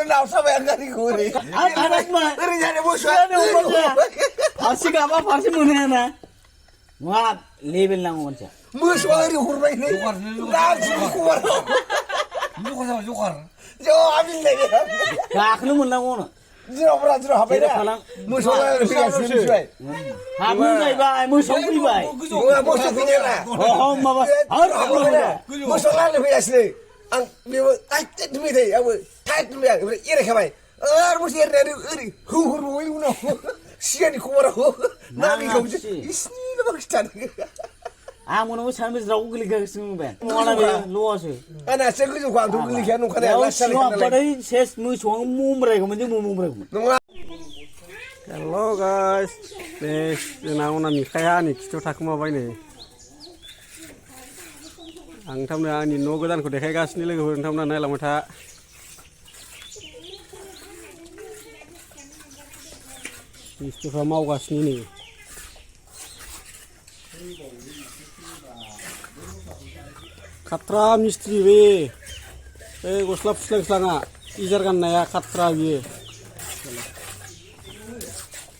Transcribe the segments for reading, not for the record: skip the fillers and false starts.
नाव साबाय गारि घोरी आबाद मा ओरै जाने मोसौ फारसे गाबा फारसे मोनो ना मा लेभेल नांगौ मानसिया मोसौ ओरै हरबाय नै जखार आबिल गाखोनो मोननांगौ नो दिनाव हाबबाय ना मोसौ फैगासिनो मिथिबाय हाबनो जाहैबाय मोसौ फैबाय मोसौ फैनाय ना माबा मोसौ लानो फैगासिनो आं बेबो टाइट दुबाय थायो आंबो टाइट दुबाय आं ओमफ्राय एरायखाबाय आरो मोसौ एरनानै ओरै हौहरबावबाय उनाव सिगांनि खबराव नालिखौसो इसिनिल' मा खिथानो आं मोनाव सानबेसे रावखौ गोलैगासिनो मोनबाय नङाना बे ल'आसो आंनासो गोजौखौ आंथ' गोलैखाया नंखानाय लास्ट जालाय सेस मोसौआ मुमरायगौमोन जों मुमरायगौमोन नङा हेल' गाइस दे जोंना उना मिखाया आंनि खिथियाव थाखोमाबाय नै आं नोंथांनो आंनि न' गोदानखौ देखायगासिनो लोगोफोर नोंथांमोना नायलांबाय था मिस्थ्रिफ्रा मावगासिनो नै खाट्रा मिस्थ्रि बे गस्ला फुस्लांस्लाङा इजार गाननाया खाट्रा बियो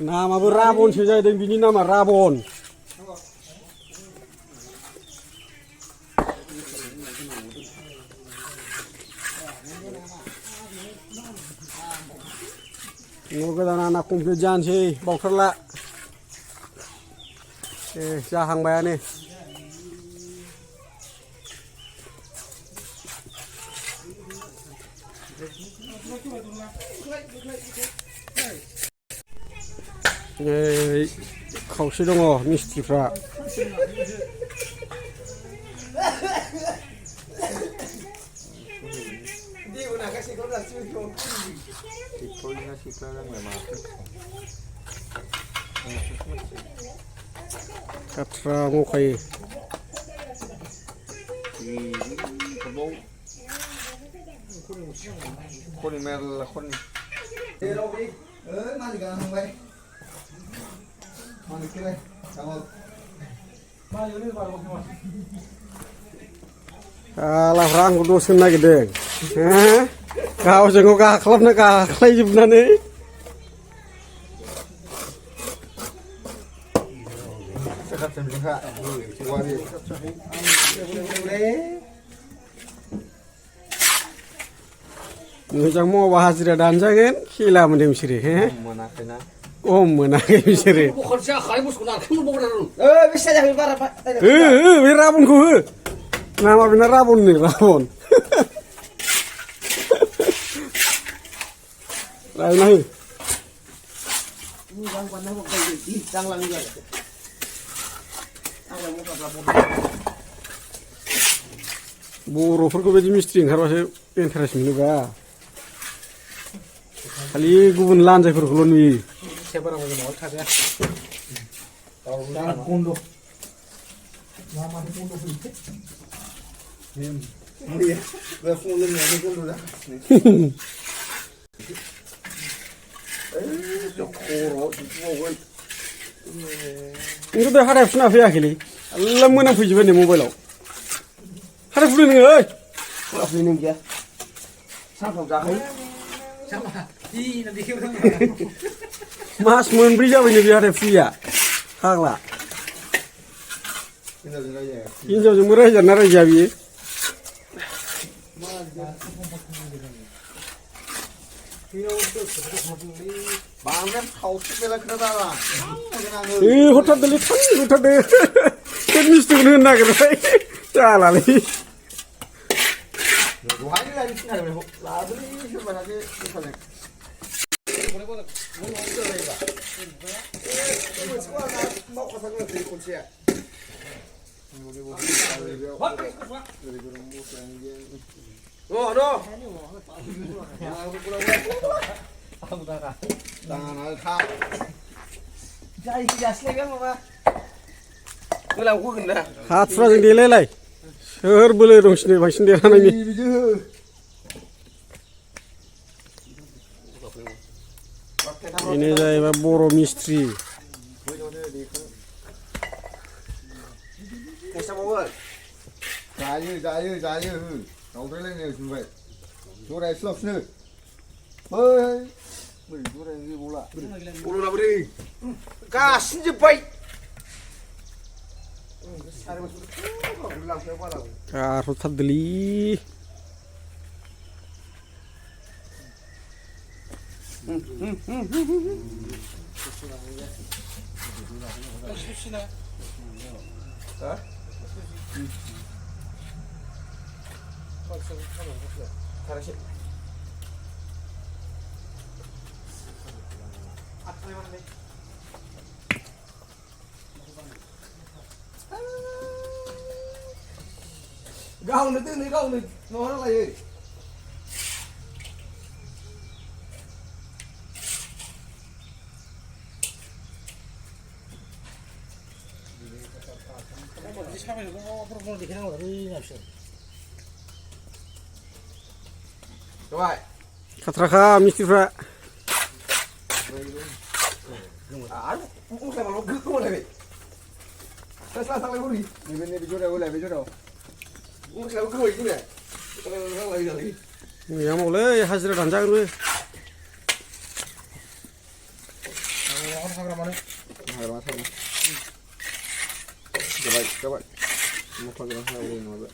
नामाबो राबनसो जाहैदों बिनि नामा राबन न' गोदाना आंना कमप्लिट जानोसै बावथारला जाहांबायानो खावसे दङ मिस्थ्रिफ्रा खाट्रा मावखायो खनि मेरला खनि मालिका थांबाय मालिकलाय आलाफ्रा आंखौ दस होनो नागिरदों गावजों गाव गाख्लाबना गाख्लायजोबनानै मोजां मावबा हाजिरा दानजागोन खेला मोनदों बिसोरो मोनाखैना मोनाखै बिसोरो बे राबनखौ हो नामा बेना राबननो राबन रायना हो बर'फोरखौ बिदि मिस्थ्रि ओंखारबासो इन्टारेस्ट मोनोबा खालि गुबुन लान्जायफोरखौल' नुयो नोंथ' दा हाथाय फुना फैयाखैलै एल्ला मोनामफैजोब्बाय नै मबाइलाव हाथाय फुदों नोङो ओइ फुनाय गैया सानफ्राव जाखायो मास मोनब्रै जाबायनो बे हाथाय फुयिया फाग्ला हिनजावजोंबो रायजाना रायजाया बियो हरथारदोंलै थान हरथारदों मिस्थ्रिखौनो होनो नागिरबाय जालालै हाथुराजों देलायलाय सोर बोलो दंसिनो बांसिन देरहानायनि बेनो जाहैबाय बर' मिस्थ्रि जायो दावद्रायलायनो जुबाय जरा एसे लाबोनो उलुला बोरै गासिनो जोब्बाय गारहरथारदोलै गावनो दोनो गावनो न'आवनो लायो जाबाय खाथ्राखा मिस्ट्रिफ्रा आरो मस्लामाल' गोखोमालायबाय साला थांलाय बोरै नैबे जरायाव होलाय बे जरायाव मस्लायाबो गोबाय खोनाया थांलाय जालाय मैया मावलै हाजिरा दानजागोनबो जाबाय मस्ला गोनां होनांगौ नङाबा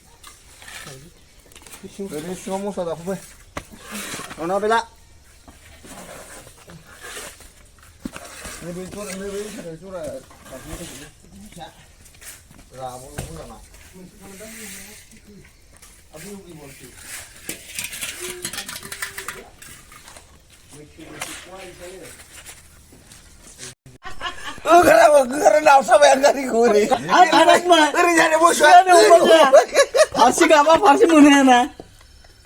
ओरैनो सिङाव मस्ला जाफैबाय उनाव बेला नैबे जरा राबो नामा Karena sama yang gak digoreng. Anak mah. Kerjanya musuh. Farsi apa farsi mana na?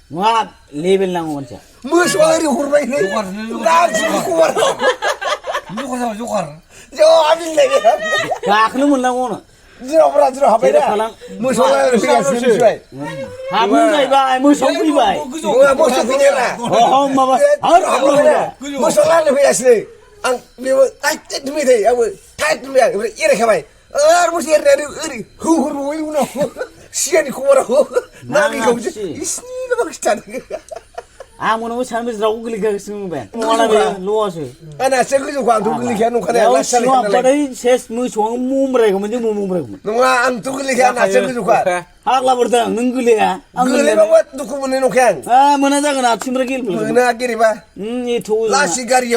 Wah, label lang macam. Musuh dari huruf ini. Langsung keluar. Jauh ambil lagi. Kak lu mana mana? Jauh berat jauh apa ya? Musuh dari musuh. Habu ngai bay, musuh pi bay. Musuh punya lah. Oh, mama. Musuh lalu biasa. Ang biwa ay demi deh, aku tight demi aku iri kemai. Mesti iri dari huru ini siapa di kumara nagi kau je. Isni lepas kan. Mau nama sana mesti ragu geli geli semua ben. Mana be luas je. Anak saya tu juga tu geli kan, nukan Ya, lah semua padai ses musuh mereka macam mereka. Nunga ang tu geli kan, anak saya tu juga. Hak lah bertang, nengguli ya. Geli banget tu kumene nukan. Mana jangan asyik mereka. Mana kiri bah. Itu. Lasi gari